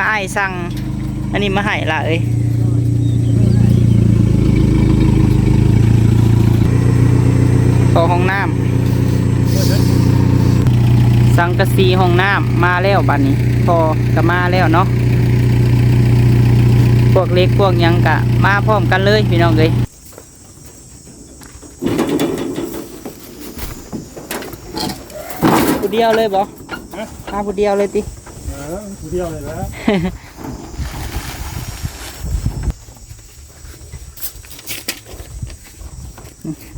ອ້າຍສັ່ງອັນນີ້ມາໃຫ້ລະເອີຍ ເຂົ້າຫ້ອງນ້ຳ ສັງກະສີຫ້ອງນ້ຳມາແລ້ວ ບັດນີ້ພໍ່ກໍມາແລ້ວເນາະ ພວກເຫຼັກພວກຫຍັງກໍມາພ້ອມກັນເລີຍ ພີ່ນ້ອງເອີຍ. ຜູ້ດຽວເລີຍບໍ່? ຮະ? ມາຜູ້ດຽວເລີຍຕິ? ເອີ ຜູ້ດຽວເລີຍລະ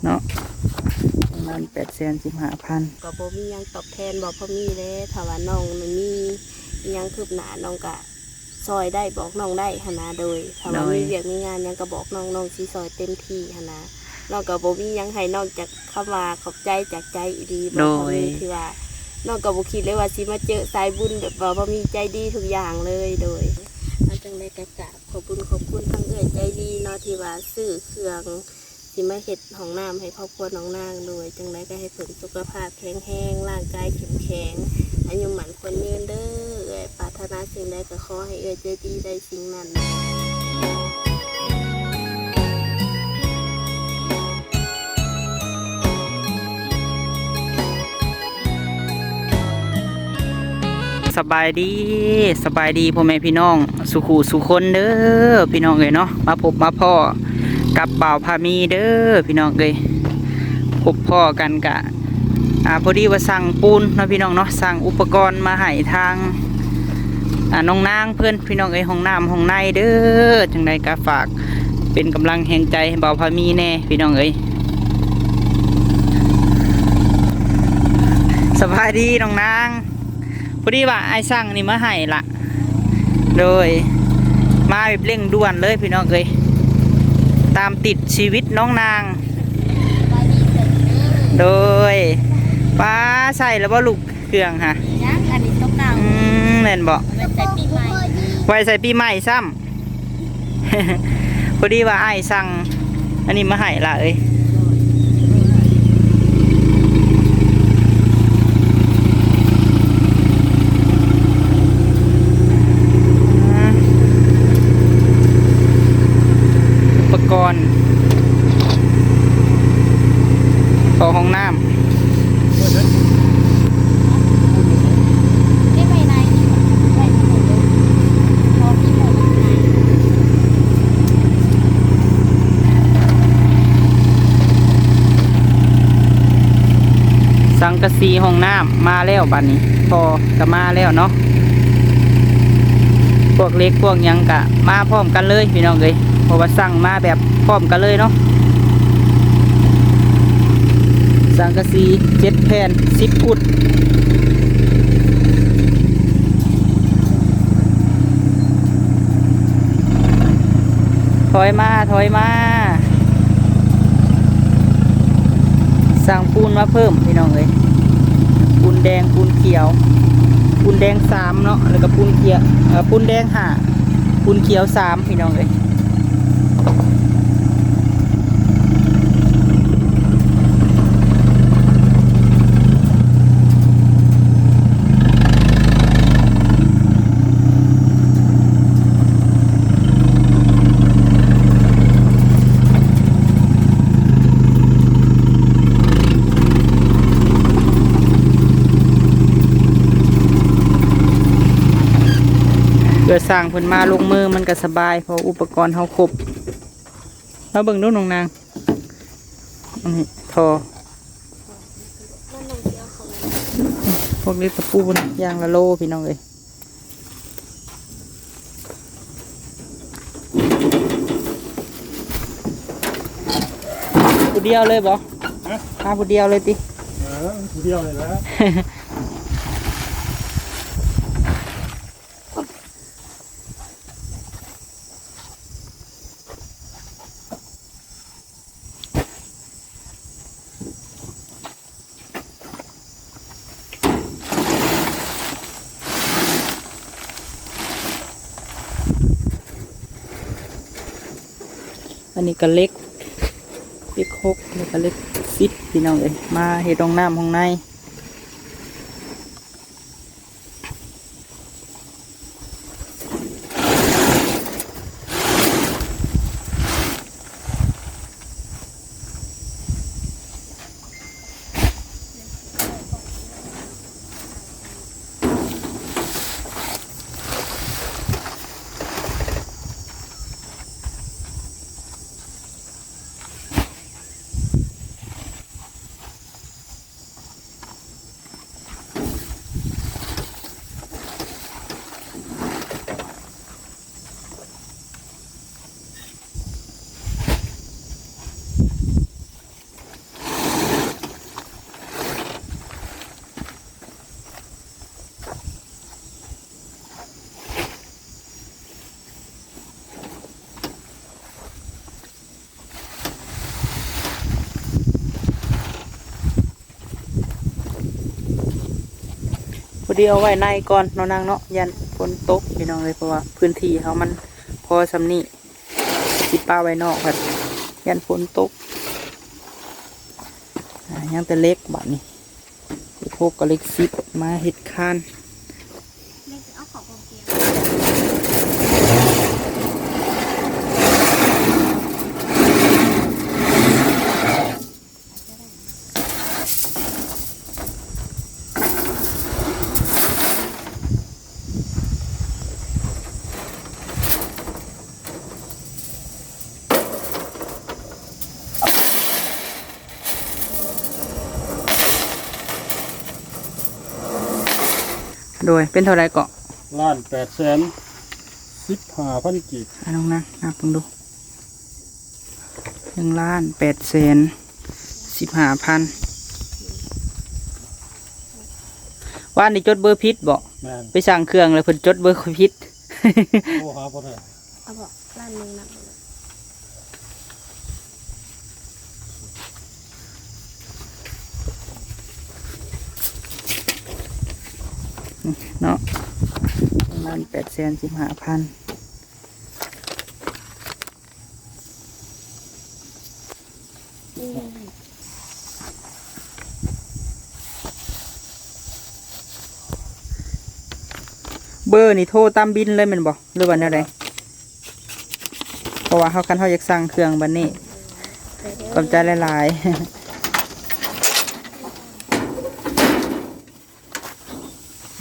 ເນາະ ປະມານແປດແສນສິບຫ້າພັນ ກໍບໍ່ມີຫຍັງຕອບແທນບໍ່ພໍມີເດ້ ຖ້າວ່ານ້ອງນັ້ນມີຫຍັງຄືບໜ້າ ນ້ອງກະ ຊ່ອຍໄດ້ບອກນ້ອງໄດ້ຫັ້ນນະ ໂດຍ ຖ້າວ່າ ໂດຍ ມີວຽກມີງານຫຍັງກໍບອກນ້ອງ ນ້ອງຊິຊ່ອຍເຕັມທີ່ຫັ້ນນະ ນ້ອງກໍບໍ່ມີຫຍັງໃຫ້ນອກຈາກຄຳວ່າຂອບໃຈຈາກໃຈອີ່ຫຼີ ໂດຍ ບໍ່ມີ ທີ່ວ່າ ນ້ອງກໍບໍ່ຄິດເລີຍວ່າຊິມາເຈີສາຍບຸນແບບວ່າບໍ່ມີໃຈດີທຸກຢ່າງເລີຍ ໂດຍ ເອົາ ຈັ່ງໃດກໍກາບຂອບບຸນຂອບຄຸນທາງເອື້ອຍໃຈດີເນາະ ທີ່ວ່າຊື້ເຄື່ອງ ຊິມາເຮັດຫ້ອງນ້ຳໃຫ້ຄອບຄົວນ້ອງນາງ ໂດຍ ຈັ່ງໃດກໍໃຫ້ເພິ່ນສຸຂະພາບແຂງແຮງ ຮ່າງກາຍເຂັ້ມແຂງ ອາຍຸໝັ້ນຂວັນຍືນເດີ ເອື້ອຍປາດຖະໜາສິ່ງໃດກໍຂໍໃຫ້ເອື້ອຍໃຈດີໄດ້ສິ່ງນັ້ນ. ສະບາຍດີ ສະບາຍດີພໍ່ແມ່ພີ່ນ້ອງສູ່ຄູ່ສູ່ຄົນເດີ ພີ່ນ້ອງເອີຍເນາະ ມາພົບມາພໍ້ກັບບ່າວພາມີເດີ ພີ່ນ້ອງເອີຍ ພົບພໍ້ກັນກະ ອ່າ ພໍດີວ່າສັ່ງປູນເນາະ ພີ່ນ້ອງເນາະ ສັ່ງອຸປະກອນມາໃຫ້ທາງ ອ່າ ນ້ອງນາງເພິ່ນ ພີ່ນ້ອງເອີຍ ຫ້ອງນ້ຳຫ້ອງໃນເດີ ຈັ່ງໃດກະຝາກເປັນກຳລັງແຮງໃຈໃຫ້ບ່າວພາມີແດ່ ພີ່ນ້ອງເອີຍ. ສະບາຍດີນ້ອງນາງ ພໍດີວ່າອ້າຍສັ່ງນີ້ມາໃຫ້ລະ ໂດຍ ມາແບບເລັ່ງດ່ວນເລີຍພີ່ນ້ອງເອີຍ ຕາມຕິດຊີວິດນ້ອງນາງ ໂດຍ ປ້າ ໃສ່ແລ້ວບໍ່ລູກເຄື່ອງຫະ? ຍັງ ອັນນີ້ຕົວເກົ່າ ອືມ ແມ່ນບໍ່? ໄວ້ໃສ່ປີໃໝ່ ໄວ້ໃສ່ປີໃໝ່ຊ້ຳ. ພໍດີວ່າອ້າຍສັ່ງອັນນີ້ມາໃຫ້ລະເອີຍ ອຸປະກອນເຂົ້າຫ້ອງນ້ຳ. ສັງກະສີຫ້ອງນ້ຳມາແລ້ວ ບັດນີ້ພໍ່ກໍມາແລ້ວເນາະ ພວກເຫຼັກພວກຫຍັງກະມາພ້ອມກັນເລີຍ ພີ່ນ້ອງເອີຍ ເພາະວ່າສັ່ງມາແບບ ພ້ອມກັນເລີຍເນາະ ສັງກະສີເຈັດແຜ່ນ ສິບຟຸດ ຖອຍມາ ຖອຍມາ ສັ່ງປູນມາເພີ່ມ ພີ່ນ້ອງເອີຍ ປູນແດງ ປູນຂຽວ ປູນແດງສາມເນາະ ແລ້ວກໍປູນຂຽວ ເອີ ປູນແດງຫ້າ ປູນຂຽວສາມ ພີ່ນ້ອງເອີຍ. ເພື່ອສ້າງເພິ່ນມາລົງມືມັນກໍສະບາຍ ເພາະອຸປະກອນເຮົາຄົບ. ມາເບິ່ງດູນ້ອງນາງ ອັນນີ້ທໍ່ ພວກນີ້ຕະປູຢ່າງລະໂລ ພີ່ນ້ອງເອີຍ. ຜູ້ດຽວເລີຍບໍ່? ຮະ? ມາຜູ້ດຽວເລີຍຕິ? ເອີ ຜູ້ດຽວເລີຍແຫຼະ. ອັນນີ້ກໍເຫຼັກ ເຫຼັກຫົກ ແລ້ວກໍເຫຼັກສິບ ພີ່ນ້ອງເອີຍ ມາເຮັດຫ້ອງນ້ຳຫ້ອງໃນ. ດຽວໄວ້ໃນກ່ອນເນາະນາງເນາະ ຢ້ານຝົນຕົກພີ່ນ້ອງເອີຍ ເພາະວ່າພື້ນທີ່ເຮົາມັນພໍສ່ຳນີ້ ຊິປະໄວ້ນອກພັດຢ້ານຝົນຕົກ. ອາ ຍັງແຕ່ເຫຼັກບາດນີ້ ເຫຼັກຫົກກັບເຫຼັກສິບ ມາເຮັດຄານ. ໂດຍ ເປັນເທົ່າໃດເກາະ? ລ້ານແປດແສນສິບຫ້າພັນກີບ. ອາ ນ້ອງນາງນັບເບິ່ງດູ ໜຶ່ງລ້ານແປດແສນສິບຫ້າພັນ. ວານນີ້ຈົດເບີຜິດບໍ? ແມ່ນ. ໄປສັ່ງເຄື່ອງແລ້ວເພິ່ນຈົດເບີຂ້ອຍຜິດ. ໂທຫາບໍ່ໄດ້. ເອົາບໍ ລ້ານໜຶ່ງນະ ເນາະ ລ້ານແປດແສນສິບຫ້າພັນ. ເບີນີ້ໂທຕາມບິນເລີຍແມ່ນບໍ່ ຫຼືວ່າແນວໃດ? ເພາະວ່າເຮົາ ຄັນເຮົາຢາກສັ່ງເຄື່ອງບັດນີ້. ຂອບໃຈຫຼາຍໆ.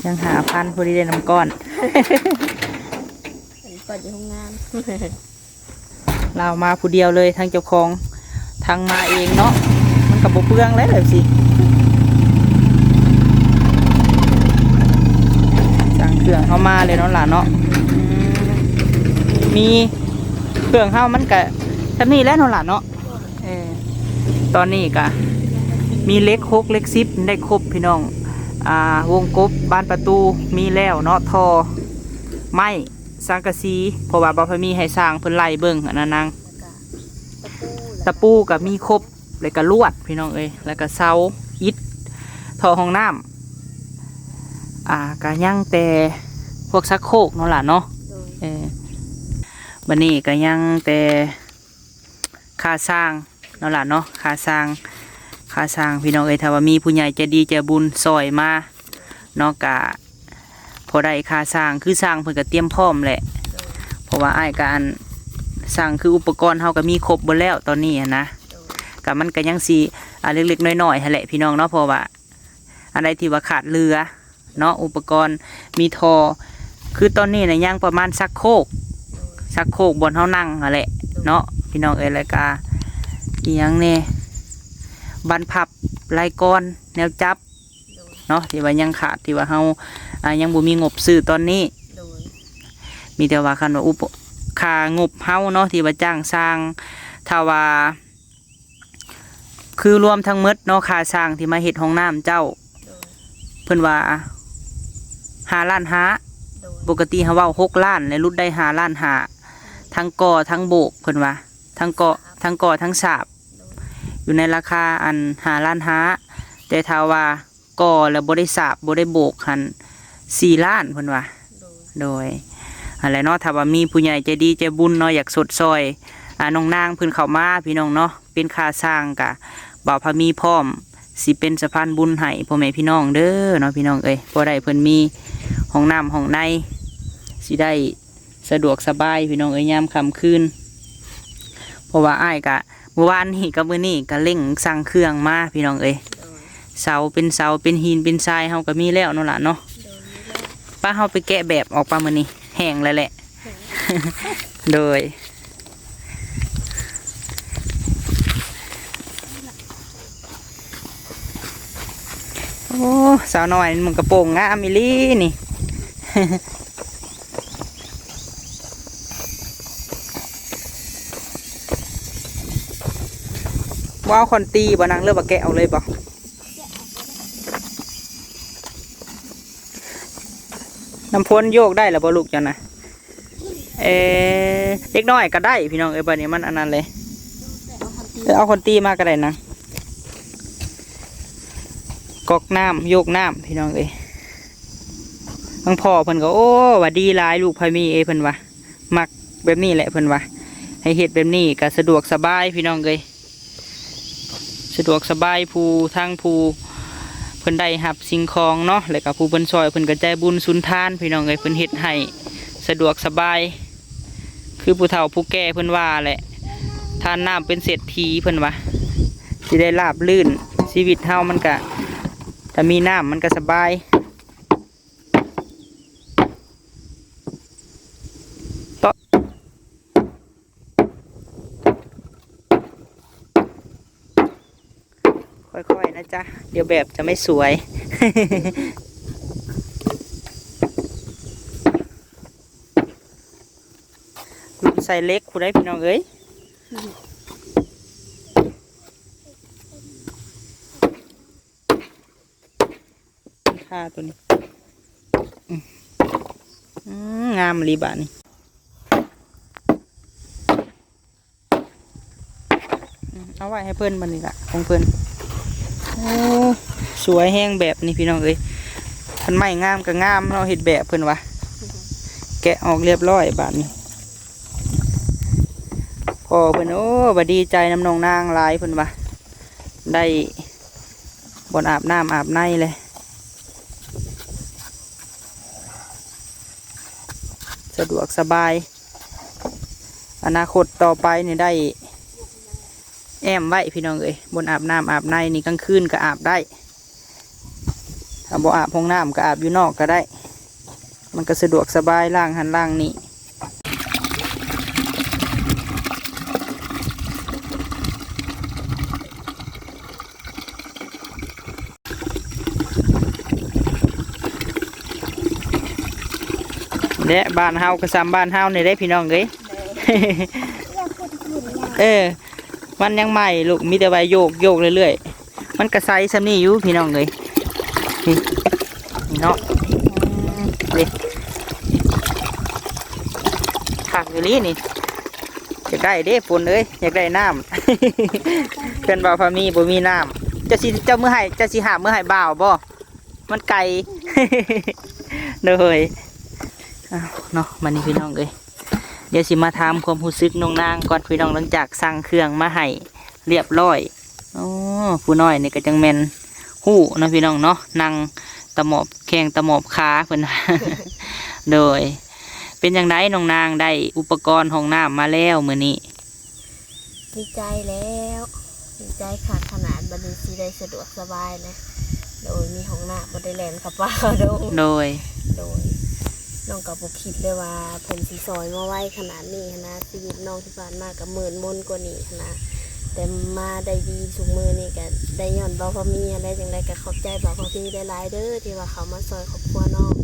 ຍັງຫ້າພັນ ພໍດີໄດ້ນ້ຳກ້ອນ ນ້ຳກ້ອນຢູ່ໂຮງງານ. ລາວມາຜູ້ດຽວເລີຍ ທັງເຈົ້າຂອງ ທັງມາເອງເນາະ ມັນກໍບໍ່ເປືອງແຫຼະແບບຊີ້. ສັ່ງເຄື່ອງເຮົາມາເລີຍເນາະຫຼານເນາະ. ອືມ ມີເຄື່ອງເຮົາມັນກະຊ່ຳນີ້ແຫຼະເນາະຫຼານເນາະ. ເອີ ຕອນນີ້ກະມີເຫຼັກຫົກເຫຼັກສິບໄດ້ຄົບພີ່ນ້ອງ. ອ່າ ວົງກົບ ບານປະຕູມີແລ້ວເນາະ ທໍ່ໄມ້ ສັງກະສີ ເພາະວ່າບ່າວພາມີໃຫ້ຊ່າງເພິ່ນໄລ່ເບິ່ງຫັ້ນນະນາງ. ຕະປູ ຕະປູກໍມີຄົບ ແລ້ວກໍລວດພີ່ນ້ອງເອີຍ ແລ້ວກໍເສົາ ອິດ ທໍ່ຫ້ອງນ້ຳ. ອ່າ ກໍຍັງແຕ່ພວກຊັກໂຄກເນາະຫຼານເນາະ. ໂດຍ ເອີ ບັດນີ້ກໍຍັງແຕ່ ຄ່າຊ່າງເນາະຫຼານເນາະ ຄ່າຊ່າງ ຄ່າຊ່າງພີ່ນ້ອງເອີຍ. ຖ້າວ່າມີຜູ້ໃຫຍ່ໃຈດີໃຈບຸນຊ່ອຍມາເນາະ ກະພໍໄດ້ຄ່າຊ່າງ ຄືຊ່າງເພິ່ນກະຕຽມພ້ອມແຫຼະ. ເພາະວ່າອ້າຍກະ ອັນ ຊ່າງ ຄືອຸປະກອນເຮົາກະມີຄົບເບິດແລ້ວຕອນນີ້ຫັ້ນນະ. ກະມັນກະຍັງຊິ ອ່າ ເລັກໆນ້ອຍໆຫັ້ນແຫຼະພີ່ນ້ອງເນາະ ເພາະວ່າ ອັນໃດທີ່ວ່າຂາດເຫຼືອເນາະ ອຸປະກອນ ມີທໍ່ ຄືຕອນນີ້ນະຍັງປະມານຊັກໂຄກ ຊັກໂຄກບ່ອນເຮົານັ່ງຫັ້ນແຫຼະເນາະ ພີ່ນ້ອງເອີຍ. ແລ້ວກະອີ່ຫຍັງແດ່ ບານພັບ ໄລກອນ ແນວຈັບເນາະ ທີ່ວ່າຍັງຂາດ ທີ່ວ່າເຮົາ ອ່າ ຍັງບໍ່ມີງົບຊື້ຕອນນີ້. ໂດຍ ມີແຕ່ວ່າຄັນວ່າອຸປະ ຄ່າງົບເຮົາເນາະ ທີ່ວ່າຈ້າງຊ່າງ ຖ້າວ່າ ຄືລວມທັງໝົດເນາະ ຄ່າຊ່າງທີ່ມາເຮັດຫ້ອງນ້ຳເຈົ້າ ໂດຍ ເພິ່ນວ່າຫ້າລ້ານຫ້າ. ໂດຍ ປົກກະຕິເຮົາເວົ້າຫົກລ້ານ ແລະຫຼຸດໄດ້ຫ້າລ້ານຫ້າ ທັງກໍ່ທັງໂບກ ເພິ່ນວ່າ ທັງກໍ່ ສາບ ທັງກໍ່ທັງສາບ. ໂດຍ ຢູ່ໃນລາຄາອັນຫ້າລ້ານຫ້າ ແຕ່ຖ້າວ່າ ກໍ່ແລ້ວບໍ່ໄດ້ສາບ ບໍ່ໄດ້ໂບກຫັ້ນ ສີ່ລ້ານ ເພິ່ນວ່າ. ໂດຍ ໂດຍ ຫັ້ນແຫຼະເນາະ ຖ້າວ່າມີຜູ້ໃຫຍ່ໃຈດີໃຈບຸນເນາະ ຢາກຊົດຊ່ອຍ ອ່າ ນ້ອງນາງເພິ່ນເຂົ້າມາ ພີ່ນ້ອງເນາະ ເປັນຄ່າຊ່າງ ກະບ່າວພາມີພ້ອມຊິເປັນສະພານບຸນໃຫ້ພໍ່ແມ່ພີ່ນ້ອງເດີເນາະ ພີ່ນ້ອງເອີຍ. ພໍໄດ້ເພິ່ນມີຫ້ອງນ້ຳຫ້ອງໃນ ຊິໄດ້ ສະດວກສະບາຍພີ່ນ້ອງເອີຍ ຍາມຄ່ຳຄືນ ເພາະວ່າອ້າຍກະ ມື້ວານນີ້ກັບມື້ນີ້ກະເລັ່ງສັ່ງເຄື່ອງມາພີ່ນ້ອງເອີຍ. ໂດຍ ເສົາເປັນເສົາ ເປັນຫີນເປັນຊາຍ ເຮົາກະມີແລ້ວເນາະຫຼານເນາະ. ໂດຍ ມີແລ້ວ ປະ ເຮົາໄປແກະແບບອອກປະມື້ນີ້ ແຫ້ງແລ້ວແຫຼະ. ໂດຍ ໂອ້ ສາວນ້ອຍນຸ່ງກະໂປງງາມອີ່ຫຼີນີ້. ບໍ່ເອົາຄ້ອນຕີບໍ່ນາງ ຫຼືວ່າແກະເອົາເລີຍບໍ່? ນ້ຳຝົນໂຍກໄດ້ແລ້ວບໍ່ລູກເຈົ້ານະ? ເອີ ເດັກນ້ອຍກະໄດ້ພີ່ນ້ອງເອີຍ ບາດນີ້ມັນອັນນັ້ນເລີຍ. ເອີ ເອົາຄ້ອນຕີມາກະໄດ້ນະ ກອກນ້ຳ ໂຍກນ້ຳພີ່ນ້ອງເອີຍ. ທາງພໍ່ເພິ່ນກໍ ໂອ້ ວ່າດີຫຼາຍລູກໃຜມີເອ ເພິ່ນວ່າ ມັກແບບນີ້ແຫຼະ ເພິ່ນວ່າ ໃຫ້ເຮັດແບບນີ້ກໍສະດວກສະບາຍ ພີ່ນ້ອງເອີຍ. ສະດວກສະບາຍ ຜູ້ ທັງຜູ້ເພິ່ນໄດ້ຮັບສິ່ງຂອງເນາະ ແລ້ວກໍຜູ້ເພິ່ນຊ່ອຍ ເພິ່ນກໍໃຈບຸນສຸນທານ ພີ່ນ້ອງເອີຍ. ເພິ່ນເຮັດໃຫ້ສະດວກສະບາຍ ຄືຜູ້ເຖົ້າຜູ້ແກ່ເພິ່ນວ່າແຫຼະ ທານນ້ຳເປັນເສດຖີ ເພິ່ນວ່າ ຊິໄດ້ລາບລື່ນ. ຊີວິດເຮົາມັນກະ ຖ້າມີນ້ຳມັນກະສະບາຍ. ຄ່ອຍໆ ນະຈ໊ະ ດຽວແບບຈະໄມ່ສວຍ. ລຸ້ນໃສ່ເຫຼັກພຸ້ນໃດ໋ ພີ່ນ້ອງເອີຍ. ຄ່າຕົວນີ້ ອືມ ອືມ ງາມອີ່ຫຼີບາດນີ້. ອືມ ເອົາໄວ້ໃຫ້ເພິ່ນບັດນີ້ລະ ຂອງເພິ່ນ. ໂອ້ ສວຍແຮງແບບນີ້ ພີ່ນ້ອງເອີຍ. ຄັນໄມ້ງາມກໍງາມເນາະ ເຮັດແບບເພິ່ນວ່າ ແກະອອກຮຽບຮ້ອຍບາດນີ້. ພໍ່ເພິ່ນ ໂອ້ ວ່າດີໃຈນຳນ້ອງນາງຫຼາຍ ເພິ່ນວ່າ ໄດ້ບ່ອນອາບນ້ຳອາບໃນແລະ ສະດວກສະບາຍ. ອະນາຄົດຕໍ່ໄປນີ້ໄດ້ແອ້ມໄວ້ ພີ່ນ້ອງເອີຍ ບ່ອນອາບນ້ຳອາບໃນນີ້ ກາງຄືນກໍອາບໄດ້. ຖ້າບໍ່ອາບຫ້ອງນ້ຳກໍອາບຢູ່ນອກກໍໄດ້ ມັນກໍສະດວກສະບາຍ ລ້າງຫັ້ນລ້າງນີ້. ແລະ ບ້ານເຮົາກໍສ່ຳບ້ານເຮົານີ້ເດ້ ພີ່ນ້ອງເອີຍ. ເອີ ມັນຍັງໃໝ່ລູກ ມີແຕ່ວ່າໂຍກໆເລື້ອຍໆ ມັນກະໃສສ່ຳນີ້ຢູ່ ພີ່ນ້ອງເອີຍ. ນີ້ ນີ້ເນາະ ອືມ ນີ້ ຄັກອີ່ຫຼີນີ້. ຢາກໄດ້ເດ້ ຝົນເອີຍ ຢາກໄດ້ນ້ຳ. ເພື່ອນບ່າວພາມີບໍ່ມີນ້ຳ ເຈົ້າຊິ ເຈົ້າມື້ໃຫ້ ເຈົ້າຊິຫາບມື້ໃຫ້ບ່າວບໍ່? ມັນໄກ. ໂດຍ ອ້າວ ເນາະ ມານີ້ ພີ່ນ້ອງເອີຍ ດຽວຊິມາຖາມຄວາມຮູ້ສຶກນ້ອງນາງກ່ອນ ພີ່ນ້ອງ. ຫຼັງຈາກສັ່ງເຄື່ອງມາໃຫ້ຮຽບຮ້ອຍ ໂອ້ ຜູ້ນ້ອຍນີ້ກໍຈັ່ງແມ່ນຮູ້ເນາະ ພີ່ນ້ອງເນາະ ນັ່ງຕະໝອບແຂ້ງຕະໝອບຂາເພິ່ນ. ໂດຍ ເປັນຈັ່ງໃດນ້ອງນາງ ໄດ້ອຸປະກອນຫ້ອງນ້ຳມາແລ້ວມື້ນີ້? ດີໃຈແລ້ວ ດີໃຈຄັກຂະໜາດ ບັດນີ້ຊິໄດ້ສະດວກສະບາຍແລ້ວ. ໂດຍ ມີຫ້ອງນ້ຳ ບໍ່ໄດ້ແລ່ນເຂົ້າປ່າເຂົ້າດົງ. ໂດຍ ໂດຍ ນ້ອງກໍບໍ່ຄິດເລີຍວ່າເພິ່ນຊິຊ່ອຍມາໄວຂະໜາດນີ້ຫັ້ນນະ. ຊີວິດນ້ອງທີ່ຜ່ານມາກໍມືດມົນກວ່ານີ້ຫັ້ນນະ ແຕ່ມາໄດ້ດີຊຸມື້ນີ້ກໍໄດ້ຍ້ອນບ່າວພາມີຫັ້ນແຫຼະ. ຈັ່ງໃດກໍຂອບໃຈບ່າວພາມີຫຼາຍໆເດີ້ ທີ່ວ່າເຂົ້າມາຊ່ອຍຄອບຄົວນ້ອງ.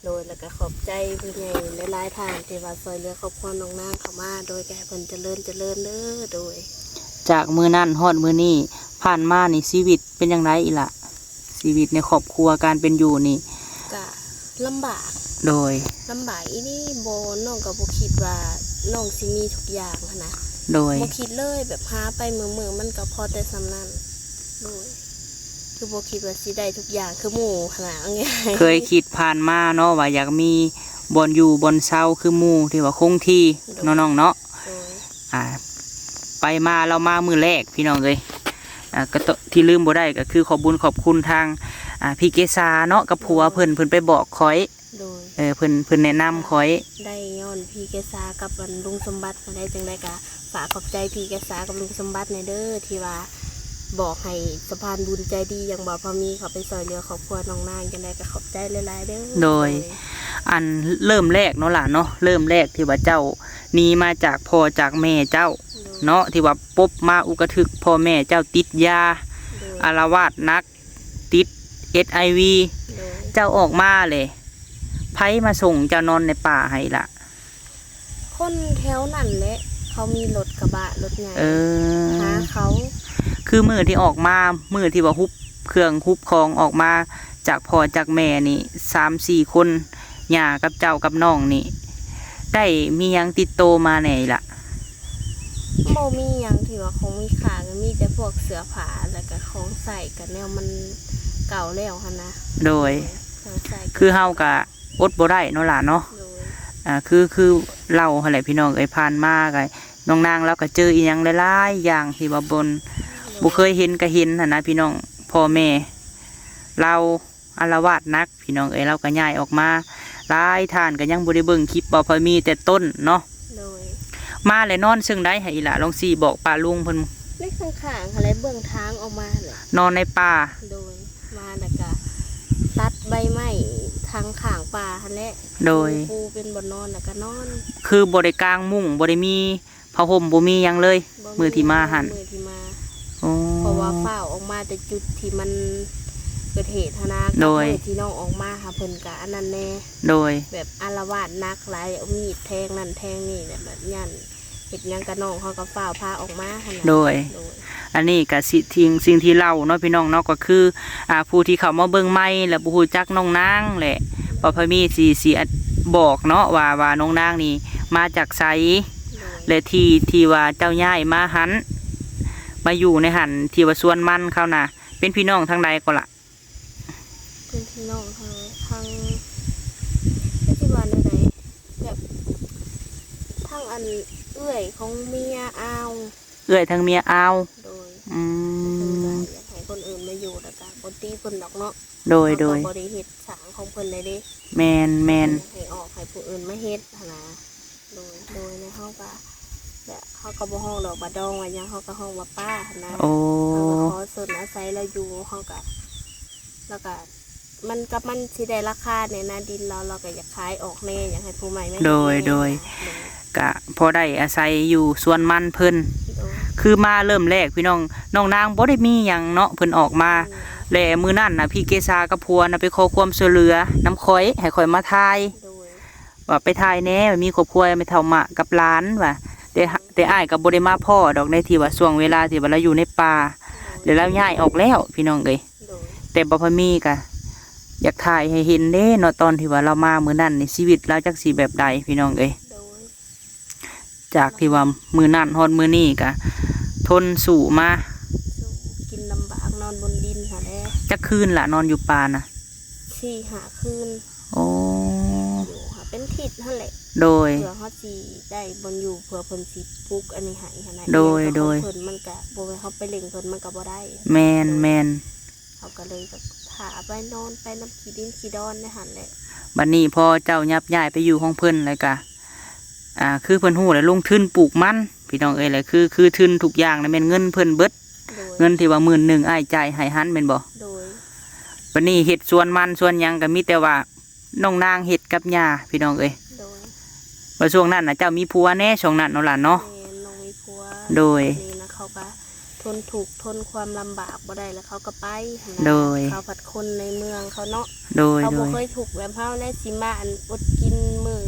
ໂດຍ ແລ້ວກໍຂອບໃຈຜູ້ໃຫຍ່ຫຼາຍໆທ່ານທີ່ວ່າຊ່ວຍເຫຼືອຄອບຄົວນ້ອງນາງເຂົ້າມາ. ໂດຍ ກໍໃຫ້ເພິ່ນຈະເລີນ ຈະເລີນເດີ້. ໂດຍ ຈາກມື້ນັ້ນຮອດມື້ນີ້ ຜ່ານມານີ້ຊີວິດເປັນຈັ່ງໃດອີ່ຫຼະ? ຊີວິດໃນຄອບຄົວ ການເປັນຢູ່ນີ້ ກະລຳບາກ. ໂດຍ ລຳບາກອີ່ຫຼີບໍ? ນ້ອງກໍບໍ່ຄິດວ່ານ້ອງຊິມີທຸກຢ່າງຫັ້ນນະ. ໂດຍ ບໍ່ຄິດເລີຍ ແບບຫາໄປມື້ໆ ມັນກໍພໍແຕ່ສ່ຳນັ້ນ. ໂດຍ ຄືບໍ່ຄິດວ່າຊິໄດ້ທຸກຢ່າງຄືໝູ່ຫັ້ນນະ ເອົາງ່າຍໆ. ເຄີຍຄິດຜ່ານມາເນາະ ວ່າຢາກມີບ່ອນຢູ່ບ່ອນເຊົາຄືໝູ່ ທີ່ວ່າຄົງທີ່ ໂດຍ ເນາະນ້ອງເນາະ. ໂດຍ ອ່າ ໄປມາ ລາວມາມື້ແລກ ພີ່ນ້ອງເອີຍ. ອ່າ ກໍ ທີ່ລືມບໍ່ໄດ້ກໍຄືຂອບບຸນຂອບຄຸນທາງ ອ່າ ພີ່ເກສາເນາະ ກັບຜົວເພິ່ນ ເພິ່ນໄປບອກຂ້ອຍ. ໂດຍ ເອີ ເພິ່ນ ເພິ່ນແນະນຳຂ້ອຍ ໄດ້ຍ້ອນພີ່ເກສາກັບອັນລຸງສົມບັດຫັ້ນແຫຼະ. ຈັ່ງໃດກໍຝາກຂອບໃຈພີ່ເກສາກັບລຸງສົມບັດແດ່ເດີ້ ທີ່ວ່າບອກໃຫ້ສະພານບຸນໃຈດີຢ່າງບ່າວພາມີເຂົ້າໄປຊ່ວຍເຫຼືອຄອບຄົວນ້ອງນາງ. ຈັ່ງໃດກໍຂອບໃຈຫຼາຍໆເດີ້. ໂດຍ ໂດຍ ອັນເລີ່ມແລກເນາະຫຼານເນາະ ເລີ່ມແລກທີ່ວ່າເຈົ້າໜີມາຈາກພໍ່ຈາກແມ່ເຈົ້າ ໂດຍ ເນາະ ທີ່ວ່າປົບມາອຸກະທຶກ ພໍ່ແມ່ເຈົ້າຕິດຢາ ໂດຍ ອາລະວາດໜັກ ຕິດເອັດໄອວີ ໂດຍ ເຈົ້າອອກມາເລີຍ ໃຜມາສົ່ງເຈົ້ານອນໃນປ່າໃຫ້ລະ? ຄົນແຖວນັ້ນແຫຼະ ເຂົາມີລົດກະບະລົດໃຫຍ່ ເອີ ຫາເຂົາ. ຄືມື້ທີ່ອອກມາ ມື້ທີ່ວ່າຮຸບເຄື່ອງຮຸບຂອງອອກມາຈາກພໍ່ຈາກແມ່ນີ້ ສາມສີ່ຄົນ ຍ່າກັບເຈົ້າກັບນ້ອງນີ້ ໄດ້ມີຫຍັງຕິດໂຕມາແດ່ລະ? ບໍ່ມີຫຍັງທີ່ວ່າຂອງມີຄ່າ ກໍມີແຕ່ພວກເສື້ອຜ້າ ແລ້ວກໍຂອງໃຊ້ ກໍແນວມັນເກົ່າແລ້ວຫັ້ນນະ. ໂດຍ ເຄື່ອງໃຊ້ ຄືເຮົາກໍ ອົດບໍ່ໄດ້ເນາະຫຼານເນາະ. ໂດຍ ອ່າ ຄື ຄືເລົ່າຫັ້ນແຫຼະພີ່ນ້ອງເອີຍ ຜ່ານມາກໍນ້ອງນາງລາວກໍເຈີອີ່ຫຍັງຫຼາຍໆຢ່າງທີ່ວ່າບໍ່ ໂດຍ ບໍ່ເຄີຍເຫັນກໍເຫັນຫັ້ນນະພີ່ນ້ອງ. ພໍ່ແມ່ລາວອາລະວາດໜັກພີ່ນ້ອງເອີຍ ລາວກໍຍ້າຍອອກມາ ຫຼາຍທ່ານກໍຍັງບໍ່ໄດ້ເບິ່ງຄລິບ ເວົ້າພະມີແຕ່ຕົ້ນເນາະ. ໂດຍ ມາແລ້ວນອນເຊິ່ງໃດໃຫ້ອີ່ຫຼ້າ ລອງຊີ້ບອກປ້າລຸງເພິ່ນ. ໃນຂ້າງໆຫັ້ນແຫຼະ ເບື້ອງທາງອອກມາຫັ້ນແຫຼະ ນອນໃນປ່າ. ໂດຍ ມາແລ້ວກະຕັດໃບໄມ້ທາງຂ້າງປ່າຫັ້ນແຫຼະ. ໂດຍ ປູເປັນບ່ອນນອນແລ້ວກະນອນ ຄືບໍ່ໄດ້ກາງມຸ້ງ ບໍ່ໄດ້ມີຜ້າຫົ່ມ ບໍ່ມີຫຍັງເລີຍ. ບໍ່ມີ ມື້ທີ່ມາຫັ້ນ ມື້ທີ່ມາ. ໂອ້ ເພາະວ່າຟ້າວອອກມາແຕ່ຈຸດທີ່ມັນເກີດເຫດຫັ້ນນະ. ໂດຍ ກັບມື້ທີ່ນ້ອງອອກມາຫາເພິ່ນກະອັນນັ້ນແດ່. ໂດຍ ແບບອາລະວາດໜັກຫຼາຍ ເອົາມີດແທງນັ້ນແທງນີ້ແຫຼະ ແບບຢ້ານ ເຮັດຫຍັງກັບນ້ອງເຮົາກໍຟ້າວພາອອກມາຫັ້ນນະ. ໂດຍ ໂດຍ ອັນນີ້ກໍຊິ ສິ່ງ ສິ່ງທີ່ເລົ່າເນາະພີ່ນ້ອງເນາະ ກໍຄື ອ່າ ຜູ້ທີ່ເຂົ້າມາເບິ່ງໃໝ່ ແລະ ບໍ່ຮູ້ຈັກນ້ອງນາງ ແລະ ປ້າພະມີຊິ ຊິ ອະ ບອກເນາະວ່າ ວ່ານ້ອງນາງນີ້ມາຈາກໃສ ໂດຍ ແລະ ທີ່ ທີ່ວ່າເຈົ້າຍ້າຍມາຫັ້ນ ມາຢູ່ໃນຫັ້ນ ທີ່ວ່າສວນມັນເຂົານະ ເປັນພີ່ນ້ອງທາງໃດກໍລະ? ເປັນພີ່ນ້ອງທາງ ທາງ ຄືຊິວ່າແນວໃດ ແບບທາງອັນເອື້ອຍຂອງເມຍອາວ. ເອື້ອຍທາງເມຍອາວ. ໂດຍ ອືມ ເພິ່ນກໍຢາກໃຫ້ຄົນອື່ນມາຢູ່ ແລ້ວກໍບໍ່ຕິເພິ່ນດອກເນາະ. ໂດຍ ເຮົາກໍ ໂດຍ ບໍ່ໄດ້ເຮັດສາງຂອງເພິ່ນໄດ້ເດ້. ແມ່ນໆ ຢາກໃຫ້ອອກໃຫ້ຜູ້ອື່ນມາເຮັດຫັ້ນນະ. ໂດຍ ໂດຍ ແລ້ວເຮົາກໍ ແບບເຮົາກໍບໍ່ຮ້ອງດອກວ່າດອງວ່າຫຍັງ ເຮົາກໍຮ້ອງວ່າປ້າຫັ້ນນະ. ໂອ້ ເຮົາກໍຂໍຊົນອາໄສລາວຢູ່ ເຮົາກໍ ແລ້ວກໍມັນກັບມັນຊິໄດ້ລາຄາແດ່ນະ ດິນລາວ ລາວກໍຢາກຂາຍອອກແດ່ ຢາກໃຫ້ຜູ້ໃໝ່ມາເຮັດແດ່. ໂດຍ ໂດຍ ນະ ໂດຍ ກະພໍໄດ້ອາໄສຢູ່ສວນມັນເພິ່ນ. ໂດຍ ຄືມາເລີ່ມແລກພີ່ນ້ອງ ນ້ອງນາງບໍ່ໄດ້ມີຫຍັງເນາະ ເພິ່ນອອກມາ. ອືມ ແລະ ມື້ນັ້ນນະ ພີ່ເກສາກັບຜົວນະ ໄປຂໍຄວາມຊ່ວຍເຫຼືອນຳຂ້ອຍ ໃຫ້ຂ້ອຍມາຖ່າຍ. ໂດຍ ວ່າໄປຖ່າຍແດ່ ມີຄອບຄົວແມ່ເຖົ້າມະກັບຫຼານວ່າ ແຕ່ ແຕ່ອ້າຍກໍບໍ່ໄດ້ມາພໍ້ດອກ ໃນທີ່ວ່າຊ່ວງເວລາທີ່ວ່າລາວຢູ່ໃນປ່າ ໂດຍ ແລ້ວລາວຍ້າຍອອກແລ້ວພີ່ນ້ອງເອີຍ. ໂດຍ ແຕ່ບໍ່ພະມີກໍຢາກຖ່າຍໃຫ້ເຫັນເດ້ເນາະ ຕອນທີ່ວ່າລາວມາມື້ນັ້ນນີ້ ຊີວິດລາວຈັກຊິແບບໃດພີ່ນ້ອງເອີຍ. ໂດຍ ຈາກທີ່ວ່າມື້ນັ້ນຮອດມື້ນີ້ກໍທົນສູ້ມາ ສູ້ກິນລຳບາກ ນອນບົນດິນຫັ້ນແຫຼະ. ຈັກຄືນລະ ນອນຢູ່ປ່ານະ? ສີ່ຫ້າຄືນ. ໂອ້ ຢູ່ຫາເປັນທິດຫັ້ນແຫຼະ. ໂດຍ ເພື່ອເຮົາຊິໄດ້ບ່ອນຢູ່ ເພື່ອເພິ່ນຊິປຸກອັນນີ້ໃຫ້ຫັ້ນນະ. ໂດຍ ອີຫຍັງກໍຂອງ ໂດຍ ເພິ່ນ ມັນກໍບໍ່ແມ່ນເຮົາໄປເລັ່ງເພິ່ນ ມັນກໍບໍ່ໄດ້. ແມ່ນ ໂດຍ ແມ່ນ ເຮົາກໍເລີຍແບບຖ້າໄປນອນໄປນຳຂີ້ດິນຂີ້ດອນໃນຫັ້ນແຫຼະ. ບັດນີ້ພໍເຈົ້າຍັບຍ້າຍໄປຢູ່ຂອງເພິ່ນແລ້ວກະ ອ່າ ຄືເພິ່ນຮູ້ແລ້ວ ລົງທຶນປູກມັນພີ່ນ້ອງເອີຍ ແລ້ວຄື ຄືທຶນທຸກຢ່າງນະແມ່ນເງິນເພິ່ນເບິດ. ໂດຍ ເງິນທີ່ວ່າໝື່ນໜຶ່ງອ້າຍຈ່າຍໃຫ້ຫັ້ນແມ່ນບໍ່? ໂດຍ ບັດນີ້ເຮັດສວນມັນສວນຫຍັງກໍມີແຕ່ວ່ານ້ອງນາງເຮັດກັບຍ່າພີ່ນ້ອງເອີຍ. ໂດຍ ວ່າຊ່ວງນັ້ນນະເຈົ້າມີຜົວແດ່ ຊ່ວງນັ້ນເນາະຫຼານເນາະ. ແມ່ນ ນ້ອງມີຜົວ. ໂດຍ ບັດນີ້ນະເຂົາກໍ ທົນທຸກທົນຄວາມລຳບາກບໍ່ໄດ້ ແລ້ວເຂົາກໍໄປຫັ້ນນະ. ໂດຍ ເຂົາພັດຄົນໃນເມືອງເຂົາເນາະ. ໂດຍ ເຂົາບໍ່ ໂດຍ ເຄີຍທຸກແບບເຮົາແລະ ຊິມາອັນອົດກິນມື້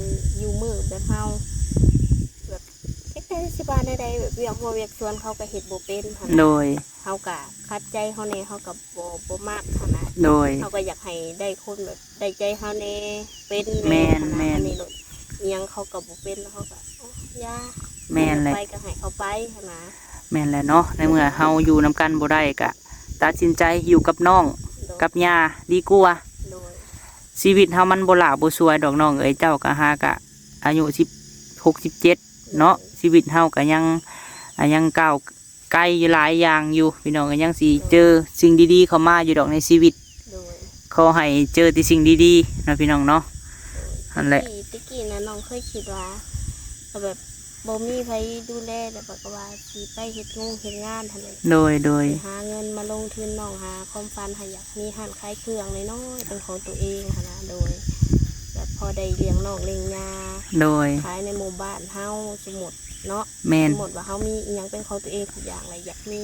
ຢູ່ມື້ແບບເຮົາ ແບບເຮັດໄດ້ ຊິວ່າແນວໃດ ແບບວຽກຮົ້ວວຽກສວນເຂົາກໍເຮັດບໍ່ເປັນຫັ້ນນະ. ໂດຍ ເຮົາກໍຂັດໃຈເຮົາແດ່ ເຮົາກໍບໍ່ ບໍ່ມັກຫັ້ນນະ. ໂດຍ ເຮົາກໍຢາກໃຫ້ໄດ້ຄົນແບບ ໄດ້ໃຈເຮົາແດ່ ເປັນແດ່. ແມ່ນ ຫັ້ນນະ ແມ່ນ ອັນນີ້ໂລດ ອີຫຍັງເຂົາກໍບໍ່ເປັນ ເຮົາກໍ ໂອ້ ຢ່າ. ແມ່ນແຫຼະ ໄປກໍໃຫ້ເຂົາໄປຫັ້ນນະ. ແມ່ນແຫຼະເນາະ ໃນເມື່ອເຮົາຢູ່ນຳກັນບໍ່ໄດ້ ກະຕັດສິນໃຈຢູ່ກັບນ້ອງ ໂດຍ ກັບຍ່າດີກວ່າ. ໂດຍ ຊີວິດເຮົາມັນບໍ່ຫຼ້າບໍ່ສວຍດອກນ້ອງເອີຍ ເຈົ້າກໍຫາກະອາຍຸສິບຫົກ ສິບເຈັດເນາະ. ໂດຍ ຊີວິດເຮົາກໍຍັງ ອ່າ ຍັງກ້າວ ໄກຢູ່ຫຼາຍຢ່າງຢູ່ ພີ່ນ້ອງກໍຍັງຊິເຈີ ໂດຍ ສິ່ງດີໆເຂົ້າມາຢູ່ດອກໃນຊີວິດ. ໂດຍ ຂໍໃຫ້ເຈີແຕ່ສິ່ງດີໆເນາະ ພີ່ນ້ອງເນາະ. ໂດຍ ຫັ້ນແຫຼະ ແຕ່ກີ້ ແຕ່ກີ້ນະ ນ້ອງເຄີຍຄິດວ່າ ກໍແບບບໍ່ມີໃຜດູແລ ແລ້ວກໍວ່າຊິໄປເຮັດງງເຮັດງານຫັ້ນແຫຼະ. ໂດຍ ໂດຍ ຊິຫາເງິນມາລົງທຶນ ນ້ອງຫາຄວາມຝັນ ຫາຢາກມີຮ້ານຂາຍເຄື່ອງນ້ອຍໆເປັນຂອງຕົວເອງຫັ້ນນະ. ໂດຍ ແບບພໍໄດ້ລ້ຽງນ້ອງລ້ຽງຍ່າ. ໂດຍ ຂາຍໃນໝູ່ບ້ານເຮົາ ສົມມຸດເນາະ. ແມ່ນ ສົມມຸດວ່າເຮົາມີອີ່ຫຍັງເປັນຂອງຕົວເອງທຸກຢ່າງ ແລ້ວຢາກມີ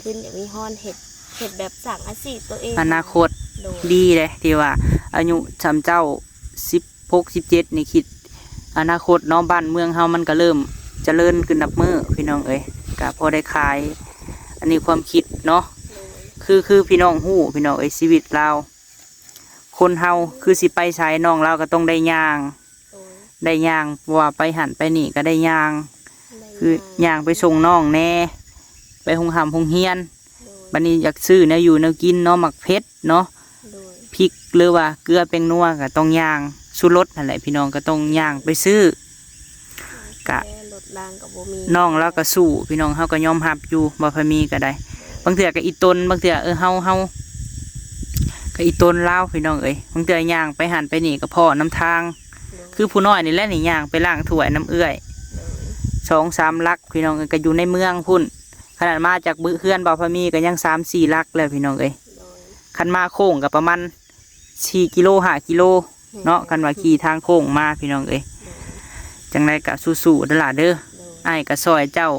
ທຶນ ຢາກມີຮອນເຮັດ ເຮັດແບບສ້າງອາຊີບຕົວເອງ ອະນາຄົດ. ໂດຍ ດີເດ້ ທີ່ວ່າອາຍຸສ່ຳເຈົ້າ ສິບຫົກ ສິບເຈັດ ນີ້ ຄິດອະນາຄົດເນາະ ບ້ານເມືອງເຮົາມັນກໍເລີ່ມຈະເລີນຂຶ້ນນັບມື້ ພີ່ນ້ອງເອີຍ ກໍພໍໄດ້ຂາຍ. ອັນນີ້ຄວາມຄິດເນາະ. ໂດຍ ຄື ຄືພີ່ນ້ອງຮູ້ ພີ່ນ້ອງເອີຍ ຊີວິດລາວ ຄົນເຮົາຄືຊິໄປໃສ ນ້ອງລາວກໍຕ້ອງໄດ້ຍ່າງ. ໂດຍ ໄດ້ຍ່າງ ເພາະວ່າໄປຫັ້ນໄປນີ້ກໍໄດ້ຍ່າງ. ໄດ້ຍ່າງ ຄືຍ່າງໄປສົ່ງນ້ອງແດ່ ໄປໂຮງຮ່ຳໂຮງຮຽນ. ໂດຍ ບັດນີ້ຢາກຊື້ແນວຢູ່ແນວກິນເນາະ ໝາກເຜັດເນາະ. ໂດຍ ພິກ ຫຼືວ່າເກືອແປ້ງນົວກໍຕ້ອງຍ່າງ. ຊູລົດຫັ້ນແຫຼະພີ່ນ້ອງ ກໍຕ້ອງຍ່າງໄປຊື້ ກະ ແຕ່ລົດລາງກໍບໍ່ມີ ນ້ອງລາວກໍສູ້ພີ່ນ້ອງ ເຮົາກໍຍອມຮັບຢູ່ ບໍ່ພະມີກໍໄດ້ ບາງເທື່ອກໍອີ່ຕົນ ບາງເທື່ອ ເອີ ເຮົາ ເຮົາກໍອີ່ຕົນລາວພີ່ນ້ອງເອີຍ ບາງເທື່ອຍ່າງໄປຫັ້ນໄປນີ້ກໍພໍ້ນຳທາງ ໂດຍ ຄືຜູ້ນ້ອຍນີ້ແຫຼະນີ້ ຍ່າງໄປລ້າງຖ້ວຍນຳເອື້ອຍ ໂດຍ ສອງສາມຫຼັກພີ່ນ້ອງເອີຍ ກໍຢູ່ໃນເມືອງພຸ້ນ ຂະໜາດມາຈາກເຮືອນບ່າວພະມີກໍຍັງສາມສີ່ຫຼັກແລ້ວພີ່ນ້ອງເອີຍ ໂດຍ ຄັນມາໂຄ້ງກໍປະມານສີ່ກິໂລ ຫ້າກິໂລ ເນາະ ແມ່ນ ຄັນວ່າຂີ່ທາງໂຄ້ງມາພີ່ນ້ອງເອີຍ ໂດຍ ຈັ່ງໃດກໍສູ້ໆເດີຫຼ້າເດີ ໂດຍ ອ້າຍກໍຊ່ອຍເຈົ້າ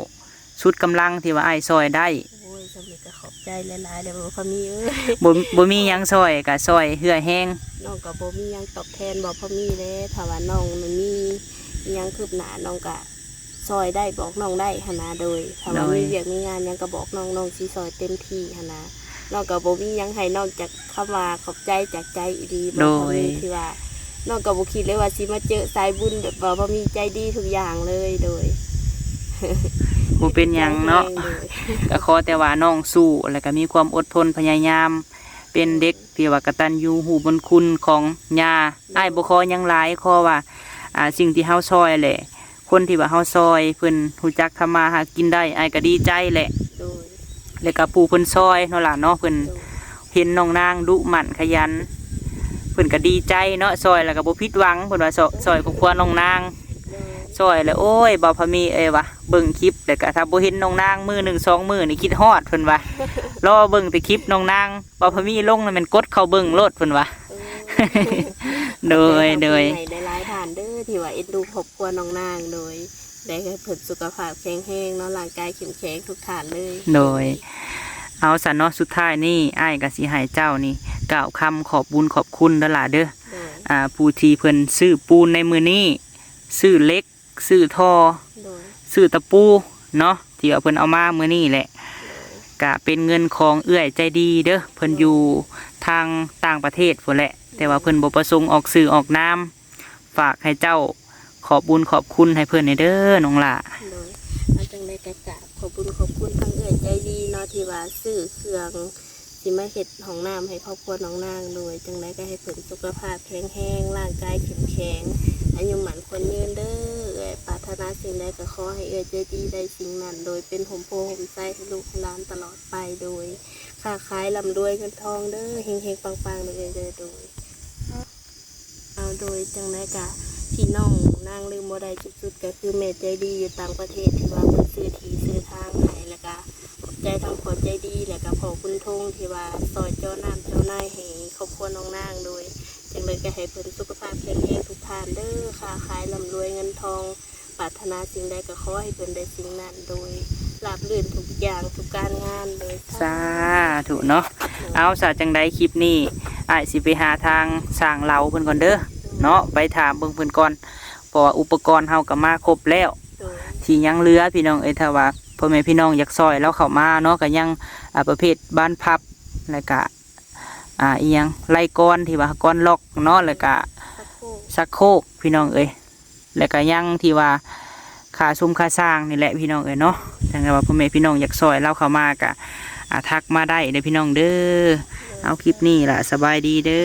ສຸດກຳລັງທີ່ວ່າອ້າຍຊ່ອຍໄດ້ ໂອ້ຍ ສ່ຳນີ້ກໍຂອບໃຈຫຼາຍໆເດີ ພະມີເອີຍ ບໍ່ ບໍ່ມີຫຍັງຊ່ອຍກໍຊ່ອຍເຫື່ອແຮງ ນ້ອງກໍບໍ່ມີຫຍັງຕອບແທນ ບໍ່ພໍມີເດ້ ຖ້າວ່ານ້ອງມີຫຍັງຄືບໜ້າ ນ້ອງກໍ ຊ່ອຍໄດ້ບອກນ້ອງໄດ້ຫັ້ນນະ ໂດຍ ຖ້າວ່າ ໂດຍ ມີວຽກມີງານຫຍັງກໍບອກນ້ອງ ນ້ອງຊິຊ່ອຍເຕັມທີ່ຫັ້ນນະ ນ້ອງກໍບໍ່ມີຫຍັງໃຫ້ນອກຈາກຄຳວ່າຂອບໃຈຈາກໃຈອີ່ຫຼີ ໂດຍ ບໍ່ພໍມີທີ່ວ່າ ນ້ອງກໍບໍ່ຄິດເລີຍວ່າຊິມາເຈີສາຍບຸນແບບວ່າບໍ່ມີໃຈດີທຸກຢ່າງເລີຍ ໂດຍ ບໍ່ເປັນຫຍັງເນາະ ເປັນໃຈແຮງ ໂດຍ ກໍຂໍແຕ່ວ່ານ້ອງສູ້ ແລ້ວກໍມີຄວາມອົດທົນພະຍາຍາມ ເປັນເດັກທີ່ວ່າກະຕັນຍູຮູ້ບຸນຄຸນຂອງຍ່າ ໂດຍ ອ້າຍບໍ່ຂໍຫຍັງຫຼາຍ ຂໍວ່າ ອ່າ ສິ່ງທີ່ເຮົາຊ່ອຍແຫຼະ ຄົນທີ່ວ່າເຮົາຊ່ອຍເພິ່ນຮູ້ຈັກທຳມາຫາກິນໄດ້ ອ້າຍກໍດີໃຈແຫຼະ ໂດຍ ແລ້ວກໍຜູ້ເພິ່ນຊ່ອຍເນາະຫຼ້າເນາະ ເພິ່ນ ໂດຍ ເຫັນນ້ອງນາງດຸໝັ່ນຂະຫຍັນ ເພິ່ນກໍດີໃຈເນາະ ຊ່ອຍແລ້ວກໍບໍ່ຜິດຫວັງ ເພິ່ນວ່າ ຊ່ອ- ໂດຍ ຊ່ອຍຄອບຄົວນ້ອງນາງ ໂດຍ ຊ່ອຍແລ້ວ ໂອ້ຍ ບ່າວພະມີເອີຍວ່າ ເບິ່ງຄລິບແລ້ວກໍຖ້າບໍ່ເຫັນນ້ອງນາງມື້ໜຶ່ງສອງມື້ນີ້ຄິດຮອດ ເພິ່ນວ່າ ລໍເບິ່ງແຕ່ຄລິບນ້ອງນາງ ບ່າວພະມີລົງນັ້ນແມ່ນກົດເຂົ້າເບິ່ງໂລດ ເພິ່ນວ່າ ເອີ ໂດຍ ຂອບໃຈທາງ ໂດຍ ຜູ້ໃຫຍ່ຫຼາຍໆທ່ານເດີ ທີ່ວ່າເອັນດູຄອບຄົວນ້ອງນາງ ໂດຍ ແລະ ໃຫ້ເພິ່ນສຸຂະພາບແຂງແຮງເນາະ ຮ່າງກາຍເຂັ້ມແຂງທຸກທ່ານເລີຍ ໂດຍ ເອົາຊັ້ນເນາະ ສຸດທ້າຍນີ້ ອ້າຍກໍຊິໃຫ້ເຈົ້ານີ້ກ່າວຄຳຂອບບຸນຂອບຄຸນເດີຫຼ້າເດີ ໂດຍ ອ່າ ຜູ້ທີ່ເພິ່ນຊື້ປູນໃນມື້ນີ້ ຊື້ເຫຼັກ ຊື້ທໍ່ ໂດຍ ຊື້ຕະປູເນາະ ທີ່ວ່າເພິ່ນເອົາມາມື້ນີ້ແຫຼະ ໂດຍ ກະເປັນເງິນຂອງເອື້ອຍໃຈດີເດີ ເພິ່ນ ໂດຍ ຢູ່ທາງຕ່າງປະເທດພຸ້ນແຫຼະ ໂດຍ ແຕ່ວ່າເພິ່ນບໍ່ປະສົງອອກຊື່ອອກນາມ ຝາກໃຫ້ເຈົ້າຂອບບຸນຂອບຄຸນໃຫ້ເພິ່ນແດ່ເດີນ້ອງຫຼ້າ ໂດຍ ເອົາ ຈັ່ງໃດກໍກາບຂອບບຸນຂອບຄຸນທາງເອື້ອຍໃຈດີເນາະ ທີ່ວ່າຊື້ເຄື່ອງ ຊິມາເຮັດຫ້ອງນ້ຳໃຫ້ຄອບຄົວນ້ອງນາງ ໂດຍ ຈັ່ງໃດກໍໃຫ້ເພິ່ນສຸຂະພາບແຂງແຮງ ຮ່າງກາຍເຂັ້ມແຂງ ອາຍຸໝັ້ນຂວັນຍືນເດີ ເອື້ອຍປາດຖະໜາສິ່ງໃດກໍຂໍໃຫ້ເອື້ອຍໃຈດີໄດ້ສິ່ງນັ້ນ ໂດຍ ເປັນຮົ່ມໂພຮົ່ມໄຊໃຫ້ລູກໃຫ້ຫຼານຕະຫຼອດໄປ ໂດຍ ຄ້າຂາຍລ່ຳລວຍເງິນທອງເດີ ເຮັງໆປັງໆເດີເອື້ອຍເດີ ໂດຍ ເອົາ ໂດຍ ຈັ່ງໃດກະທີ່ນ້ອງນາງລືມບໍ່ໄດ້ ສຸດໆ ກໍຄືແມ່ໃຈດີຢູ່ຕ່າງປະເທດ ທີ່ວ່າເພິ່ນຊື້ທີ່ຊື້ທາງໃຫ້ ແລ້ວກະຂອບໃຈທາງພໍ່ໃຈດີ ແລ້ວກະພໍ່ບຸນທົງ ທີ່ວ່າຊ່ອຍຈໍ້ນ້ຳຈໍ້ໃນໃຫ້ຄອບຄົວນ້ອງນາງ ໂດຍ ຈັ່ງໃດກໍໃຫ້ເພິ່ນສຸຂະພາບແຂງແຮງທຸກທ່ານເດີ ຄ້າຂາຍລ່ຳລວຍເງິນທອງ ປາດຖະໜາສິ່ງໃດກໍຂໍໃຫ້ເພິ່ນໄດ້ສິ່ງນັ້ນ ໂດຍລາບລື່ນທຸກຢ່າງທຸກການງານ ໂດຍ ສາທຸເນາະ ໂດຍ ເອົາ ສາ ຈັ່ງໃດຄລິບນີ້ອ້າຍຊິໄປຫາທາງຊ່າງເຫຼົາເພິ່ນກ່ອນເດີ ໂດຍ ເນາະ ໄປຖາມເບິ່ງເພິ່ນກ່ອນ ເພາະວ່າອຸປະກອນເຮົາກໍມາຄົບແລ້ວ ໂດຍ ທີ່ຍັງເຫຼືອພີ່ນ້ອງເອີຍ ຖ້າວ່າພໍ່ແມ່ພີ່ນ້ອງຢາກຊ່ອຍລາວເຂົ້າມາເນາະ ກໍຍັງ ອ່າ ປະເພດບານພັບ ແລ້ວກະ ອ່າ ອີ່ຫຍັງ ໄລກອນທີ່ວ່າກອນລັອກເນາະ ແລ້ວກະ ຊັກໂຄກ ຊັກໂຄກພີ່ນ້ອງເອີຍ ແລ້ວກະຍັງທີ່ວ່າຄ່າຊຸມຄ່າຊ່າງນີ້ແຫຼະພີ່ນ້ອງເອີຍເນາະ ຈັ່ງໃດວ່າພໍ່ແມ່ພີ່ນ້ອງຢາກຊ່ອຍລາວເຂົ້າມາກະ ອ່າ ທັກມາໄດ້ເດີພີ່ນ້ອງເດີ ເອົາ ຄລິບນີ້ລະ ສະບາຍດີເດີ.